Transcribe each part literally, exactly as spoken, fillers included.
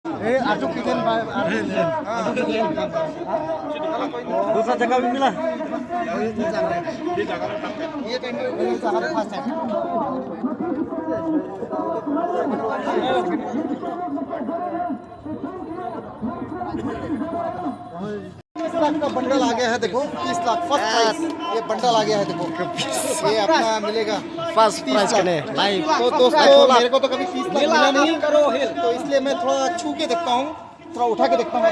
ए, आजू किचन बा-, आजू किचन। दूसरा जगह भी मिला। ये टाइम पे ये जगह पे फंस है। तीस लाख का बंडल आ गया है, देखो, तीस लाख फर्स्ट प्राइस। ये बंडल आ गया है, देखो, ये अपना मिलेगा फर्स्ट प्राइस। कने लाइव। तो दोस्तों, मेरे को तो कभी तीस लाख मिला नहीं, तो इसलिए मैं थोड़ा छू के देखता हूँ, थोड़ा उठा के देखता हूँ।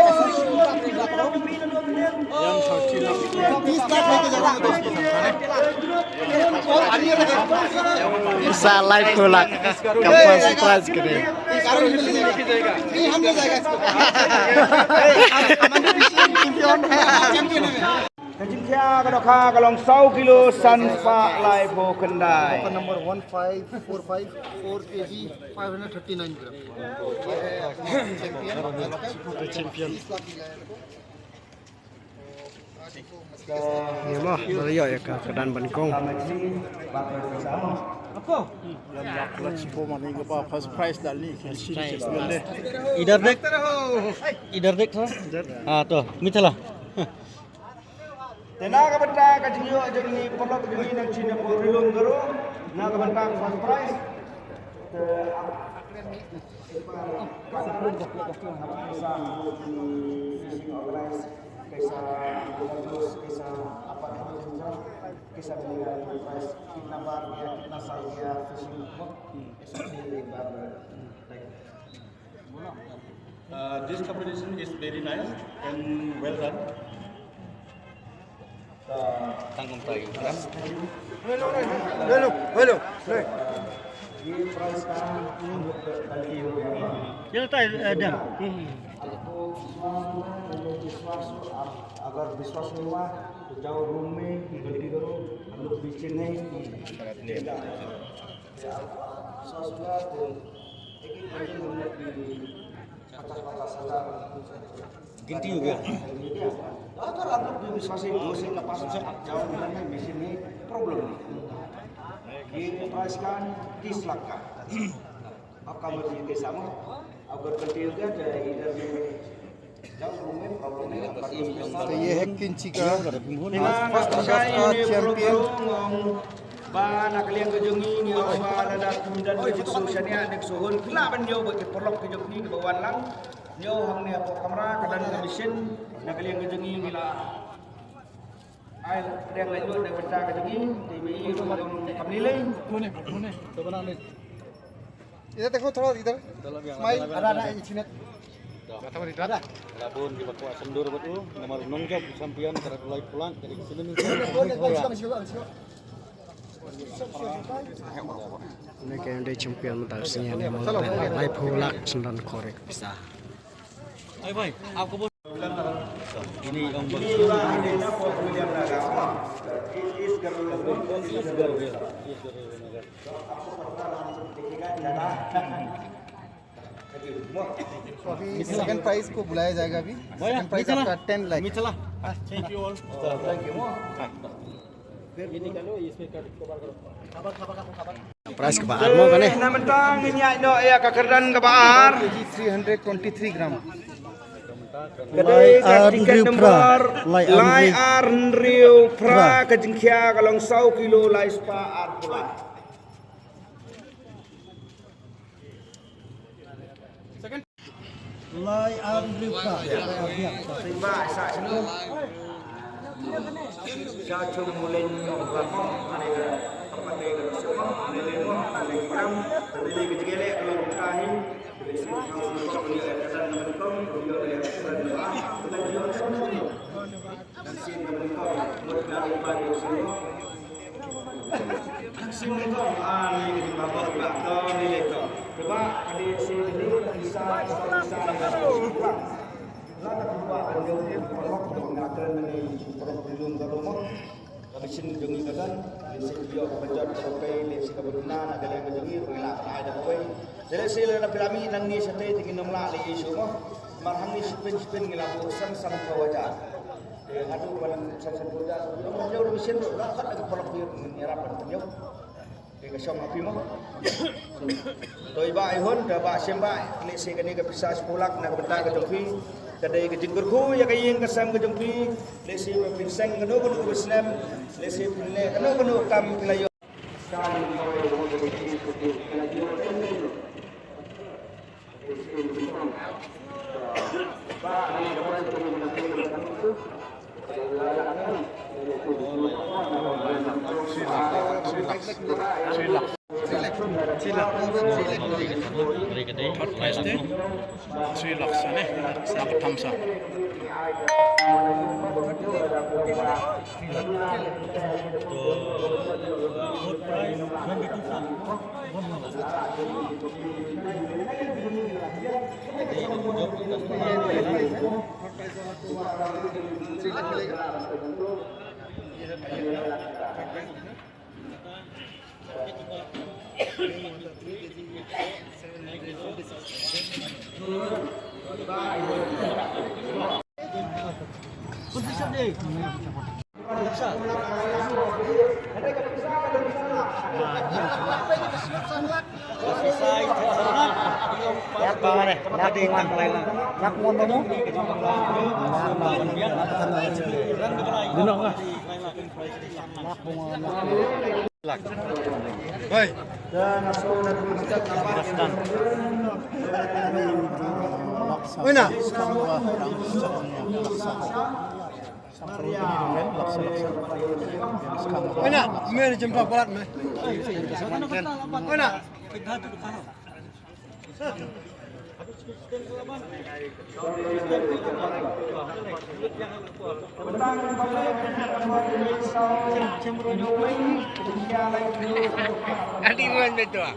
तीस लाख लेके जा रहा हूँ, दोस्तों। और आइए, देखो। Isa live ko lak ka first prize kene. नहीं, हम ले जाएगा इसको। Ka jingkhia ka dohkha ka long saw kilo san spah laiphew khyndai. Number one five four five, four K G, five hundred thirty-nine gram. Champion. Ïa ma, ba la ïoh ïa ka kyrdan ban kong. First prize. इधर देख, इधर देख थोड़ा। हाँ, तो मिथिला। Te na ka bynta ka jingïoh jong ngi, paralok jong ngi na ka shnong Rilum Garo, na ka bynta ka first prize. Te कैसा, कैसा मिलेगा ये प्राइस, कितना बार गया, कितना साल गया फिशिंग, ऐसा भी एक बार बताइए। Uh, this competition is very nice and well done. Tang kumta ïa u Ram. Hello, hello, hello. ये प्राइस का हम लोग गलती हो गया। ये तो है, अ, डन। हम्म, हम्म। आपको विश्वास हुआ, तो विश्वास हुआ, आप अगर विश्वास नहीं हुआ तो जाओ रूम में, गलती करो, हम लोग पीछे नहीं। विश्वास हुआ तो एक एक बंडल हम लोग भी पचास पचास हजार। गिनती हो गया। तो अगर आप लोग भी विश्वासी दो से का पास से आप जाओ, मशीन में प्रॉब्लम नहीं। ये प्राइस का तीस लाख का। आपका मर्जी के सामने। अगर गलती हो गया तो इधर में जाओ, रूम में प्रॉब्लम नहीं। तो ये है किंची का फर्स्ट ऑगस्ट का चैंपियन। Ba na ka liang ka jong ngi ngi ong ba lada kum don ka jingsu shaniah ne ka su hun, ki lah ban ïoh bad ki paralok ka jong ngi kiba wan lang. Ñiew hangne hapoh kamra, ka don ka machine, na ka liang ka jong ngi ngi la ai pdiang lait lut na ka bynta ka jong ngi, te i mei i ruh kam lei lei. इधर देखो थोड़ा, इधर। स्माइल। Ara, ara, i chine. Ara. Labun kiba kwah symdur bad u, namar u nongjop u champion, ka la dei lai pulang, ka dei ka sini ni. Une ka dei champion mynta ka sngi ne, mo la lai phew lak sendon korek pisa. Ai bhai, aap ko bol. Ini ong bol. अभी सेकंड प्राइज को बुलाया जाएगा अभी। सेकंड प्राइज आपका टेन लाख। Thank you all. Thank you. Prize kaba ar mo kane. Na mynta ngin ïaid noh ïa ka kyrdan kaba ar. K G three hundred twenty-three gram. Ka dei ka tiket number lai ar hynriew phra, ka jingkhia ka long saw kilo lai spah ar phew lai. Lai ar hynriew phra. Sing ba sa sing. Sa chung mulen. Ka machine jong ngi ka don, machine jong ngi ka don, lehse ki ïoh kaba jot kaba pei, lehse kaba duna, na ka liang ka jong ngi ruh ngi lah ban ai da kawei. Te lehse lada phi la mih nangne shatei te ngin ym lah leh issue mo. Namar hangne shiphew shiphew ngi la buh san san phew hajar. Te haduh ba nang san san phew hajar, ym ïoh ruh machine ruh, la khot da ka paralok phi ruh ngin ïarap ban pynïoh. Te ka shong ha phi mo. To i Bah Ihun, da Bah Shem Bah, lehse kane ka pisa shiphew lak na ka bynta ka jong phi. Ka dei ka jingkyrkhu ïa ka ïing ka sem ka jong phi. Lehse ba phin seng kano kano ka slem, lehse phin leh kano kano ka kam phi la ïoh. Third prize te three lakhs ne, sa ka tham sa. Hoi. Oi na. Oi na, men jempa palat me. Oi na. Adi ruan betua.